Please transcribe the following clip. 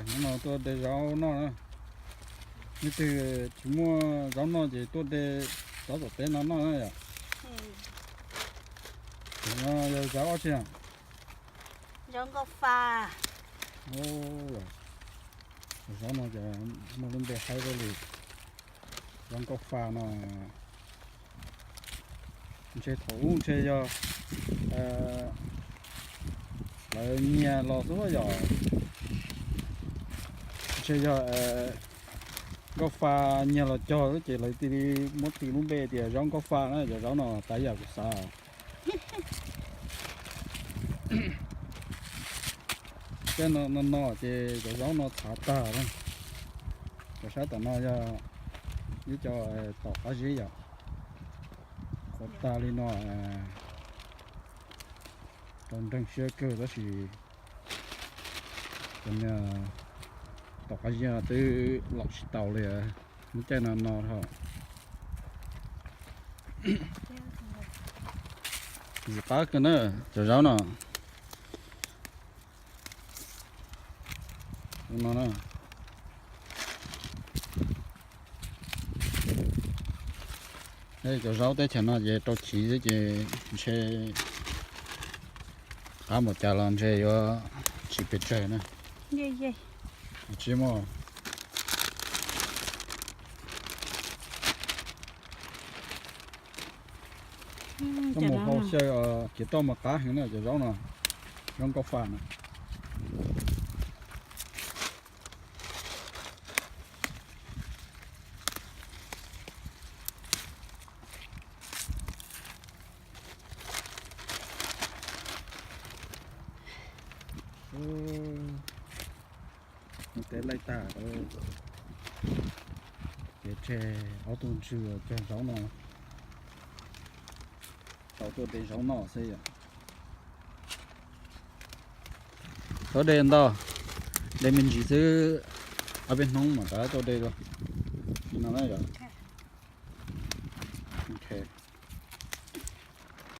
Hnub no tuaj de zaub noj na. Leej twg tsis muaj zaub noj ces tuaj de zaub tom teb no noj na yom. No yog zaub dab tsi? Zaub nkauj fa. Zaub no ces muaj lub npe haib li, zaub nkauj fa no. Ntshe thaum ub ntshe yog lawv nyiag los xwb yom. Ntshe yog nkauj fa nyiag los cog xwb ces lawv cia li muab tis lub npe tias zaub nkauj fa na, cov zaub no tas yam kuv xav. Tej no no ces cov zaub no txhav tag na. Cov sab tom no yog ib co tom qab zib yom. Qhuav tag li no, tau nreeg siab kawg tab sis cov niag tom qab zib no twb los tsis tau li, lub caij no no dhau. Ntxim qab kawg na cov zaub no. No na. Cov zaub teb chaws no ces rau chiv xwb ces ntshe qab npaum cas los ntshe yuav tsis pes tsawg na. Tsis muaj. Koj mus hau xyaw kiav roj mas qab heev na cov zaub no, zaub nkauj fa na. Mus teb laij tag, ces tseg ob tug ntswg cog zaub no, tau tuaj de zaub noj xwb yom. Tau de ntau, de me ntsis xwb, ob peb hnub mam rov tuaj de dua. No na yom.